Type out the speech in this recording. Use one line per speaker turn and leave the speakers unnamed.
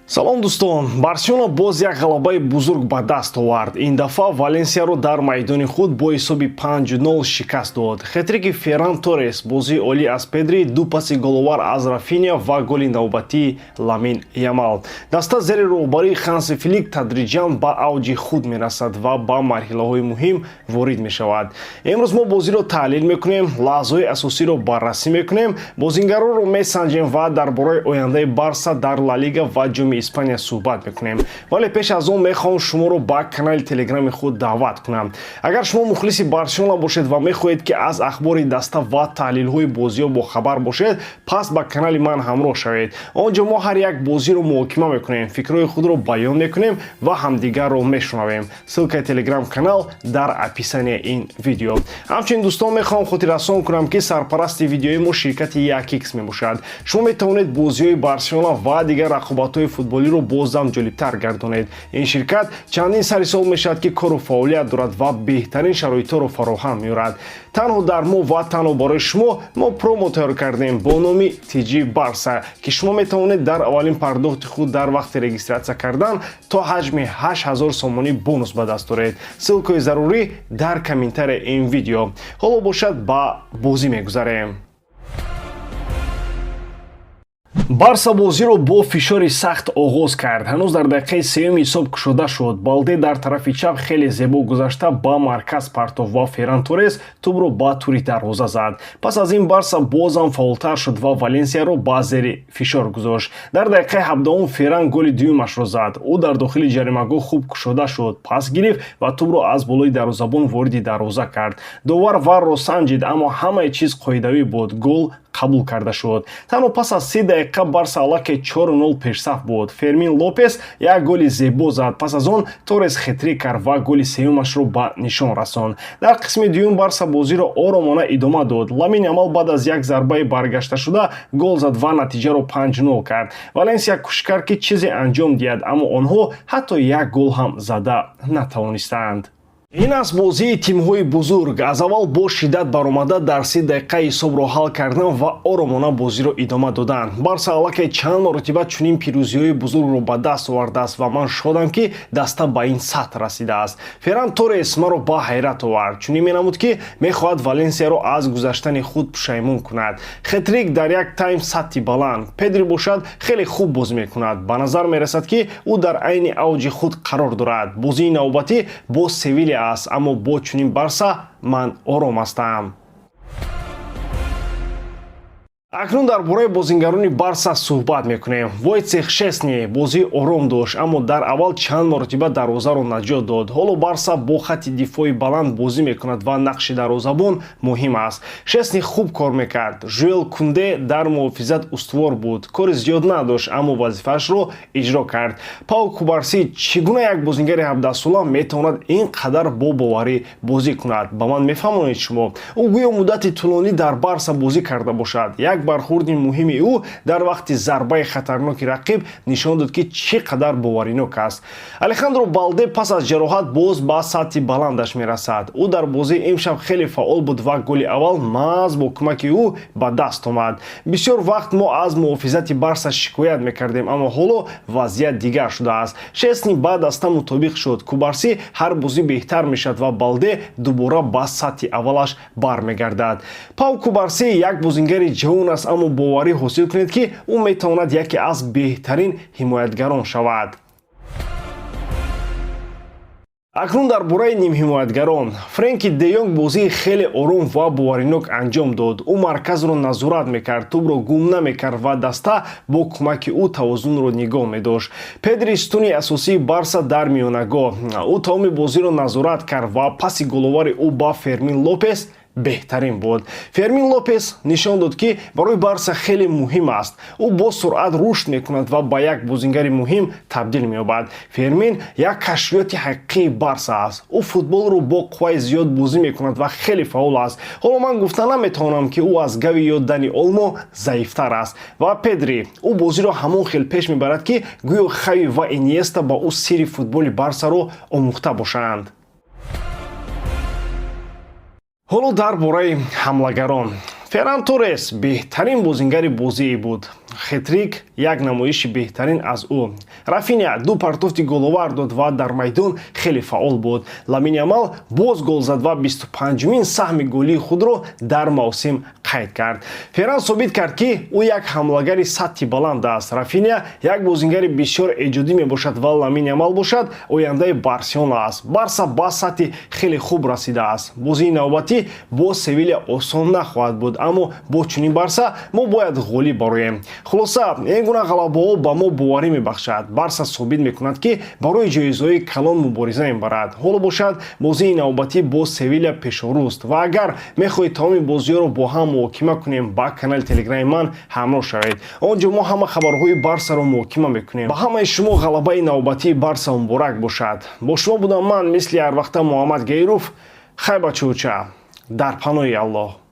Салом, дӯстон! Барселона боз як ғалабаи бузург ба даст овард. Ин дафъа Валенсияро дар майдони худ бо ҳисоби 5-0 шикаст дод. Хетрики Ферран Торрес, бозии олӣ аз Педри, ду паси головар аз Рафиня ва голи навбатии Ламин Ямал. Даста зери роҳбарии Ханси Флик тадриҷан ба авҷи худ мерасад ва ба марҳилаҳои муҳим ворид мешавад. Имрӯз мо бозиро таҳлил мекунем, лаҳзаҳои асосиро баррасӣ мекунем, бозингаронро месанҷем ва дар бораи ояндаи Барса дар Ла Лига ва Ҷоми Испания суҳбат мекунем. Вале пеш аз он мехоҳам шуморо ба канали Телеграми худ даъват кунам. Агар шумо мухлиси Барселона бошед ва мехоҳед, ки аз ахбори даста ва таҳлилҳои бозиҳо бохабар бошед, пас ба канали ман ҳамроҳ шавед. Он ҷо мо ҳар як бозиро муҳокима мекунем, фикрҳои худро баён мекунем ва ҳамдигарро мешунавем. Ссылкаи Телеграм канал дар описанияи ин видео. Ҳамчунин, дӯстон, мехоҳам хотиррасон кунам, ки сарпарасти видеои мо ширкати 1X мебошад. Шумо метавонед бозиҳои Барселона ва дигар рақобатҳои футболиро бозам ҷолибтар гардонед. Ин ширкат чандин сари сол мешавад, ки кору фаъолият дорад ва беҳтарин шароитҳоро фароҳам меорад. Танҳо дар мо ва танҳо барои шумо мо промо тайёр кардем бо номи TG Барса, ки шумо метавонед дар аввалин пардохти худ дар вақти регистратсия кардан то ҳаҷми 8000 сомонӣ бонус ба даст оред. Ссылкаи зарурӣ дар комментарияи ин видео. Ҳоло бошад, ба бозӣ мегузарем. Барса бозиро бо фишори сахт оғоз кард. Ҳанӯз дар дақиқаи сеюм ҳисоб кушода шуд. Балде дар тарафи чап хеле зебо гузашта, ба марказ партофт ва Ферран Торрес тӯбро ба тури дарвоза зад. Пас аз ин Барса бозам фаъолтар шуд ва Валенсияро ба зери фишор гузошт. Дар дақиқаи 17-ум Ферран голи дуюмашро зад. Ӯ дар дохили ҷаримагоҳ хуб кушода шуд, пас гирифт ва тӯбро аз болои дарвозабон вориди дарвоза кард. Довар ВАРро санҷид, аммо ҳамаи чиз қоидавӣ буд, гол қабул карда шуд. Танҳо пас аз 30 дақиқа Барса аллакай 4-0 пешсаф буд. Фермин Лопес як голи зебо зад. Пас аз он Торрес хетрик кард ва голи сеюмашро ба нишон расонд. Дар қисми дуюм Барса бозиро оромона идома дод. Ламин Ямал баъд аз як зарбаи баргашташуда гол зад ва натиҷаро 5-0 кард. Валенсия кӯшиш кард, ки чизе анҷом диҳад, аммо онҳо ҳатто як гол ҳам зада натавонистанд. Ин аст бозии тимҳои бузург: аз аввал бо шиддат баромада, дар 30 дақиқа ҳисобро ҳал кардан ва оромона бозиро идома додан. Барса аллакай чанд маротиба чунин пирӯзиҳои бузургро ба даст овардааст ва ман шодам, ки даста ба ин сатҳ расидааст. Ферран Торрес маро ба ҳайрат овард. Чунин менамуд, ки мехоҳад Валенсияро аз гузаштани худ пушаймон кунад. Хетрик дар як тайм сатҳи баланд. Педри бошад, хеле хуб бозӣ мекунад. Ба назар мерасад, ки ӯ дар айни авҷи худ қарор дорад. Бозии навбатӣ бо Севилия аст, аммо бо чунин Барса ман ором ҳастам. Акнун дар бораи бозингарони Барса суҳбат мекунем. Войцех Шесни бозии ором дошт, аммо дар аввал чанд маротиба дарвозаро наҷот дод. Ҳоло Барса бо хатти дифои баланд бозӣ мекунад ва нақши дарвозабон муҳим аст. Шесни хуб кор мекард. Жюл Кунде дар муҳофизат устувор буд, кори зиёд надошт, аммо вазифаашро иҷро кард. Пау Кубарсӣ: чӣ гуна як бозингари 17-сола метавонад ин қадар бо боварӣ бозӣ кунад, ба ман мефаҳмонед шумо? Ӯ гӯё муддати тӯлонӣ дар Барса бозӣ карда бошад. Як бархурди муҳими ӯ дар вақти зарбаи хатарноки рақиб нишон дод, ки чӣ қадар боваринок аст. Алехандро Балде пас аз ҷароҳат боз ба сатҳи баландаш мерасад. Ӯ дар бозии имшаб хеле фаъол буд ва голи аввал маҳз бо кӯмаки ӯ ба даст омад. Бисёр вақт мо аз муҳофизати Барса шикоят мекардем, аммо ҳоло вазъият дигар шудааст. Шесни ба даста мутобиқ шуд, Кубарсӣ ҳар бозӣ беҳтар мешавад ва Балде дубора ба сатҳи аввалаш бармегардад. Пау Кубарсӣ як бозингари ҷавон аст, аммо боварӣ ҳосил кунед, ки ӯ метавонад яке аз беҳтарин ҳимоятгарон шавад. Акнун дар бораи нимҳимоятгарон. Френки де Йонг бозии хеле ором ва боваринок анҷом дод. Ӯ марказро назорат мекард, тӯбро гум намекард ва даста бо кӯмаки ӯ тавозунро нигоҳ медошт. Педри сутуни асосии Барса дар миёнагоҳ. Ӯ тамоми бозиро назорат кард ва паси головари ӯ ба Фермин Лопес беҳтарин буд. Фермин Лопес нишон дод, ки барои Барса хеле муҳим аст. Ӯ бо суръат рушд мекунад ва ба як бозингари муҳим табдил меёбад. Фермин як кашфиёти ҳақиқии Барса аст. Ӯ футболро бо қувваи зиёд бозӣ мекунад ва хеле фаъол аст. Ҳоло ман гуфта наметавонам, ки ӯ аз Гави ё Дани Олмо заифтар аст. Ва Педри: ӯ бозиро ҳамон хел пеш мебарад, ки гӯё Хави ва Иниеста ба ӯ сирри футболи Барсаро омӯхта бошанд. Ҳоло дар бораи ҳамлагарон. Ферран Торрес беҳтарин бозингари бозие буд. Хетрик, як намоиши беҳтарин аз ӯ. Рафиня ду партофти головар дод ва дар майдон хеле фаъол буд. Ламин Ямал боз гол зад ва 25-умин саҳми голии худро дар мавсим қайд кард. Ферран собит кард, ки ӯ як ҳамлагари сатҳи баланд аст. Рафиня як бозингари бисёр эҷодӣ мебошад ва Ламин Ямал бошад, ояндаи Барселона аст. Барса ба сатҳи хеле хуб расидааст. Бозии навбатӣ бо Севиля осон нахоҳад буд, аммо бо чунин Барса мо бояд ғолиб бароем. Хулоса, ин гуна ғалабаҳо ба мо боварӣ мебахшад. Барса собит мекунад, ки барои ҷоизаҳои калон мубориза мебарад. Ҳоло бошад, бозии навбатӣ бо Севиля пешорӯст ва агар мехоҳед тамоми бозиҳоро бо ҳам муҳокима кунем, ба канали Телеграми ман ҳамроҳ шавед. Он ҷо мо ҳама хабарҳои Барсаро муҳокима мекунем. Ба ҳамаи шумо ғалабаи навбатии Барса муборак бошад. Бо шумо будам ман, мисли ҳарвақта, Муҳаммад Гейров. Хай, бачауча, дар паноҳи Аллоҳ.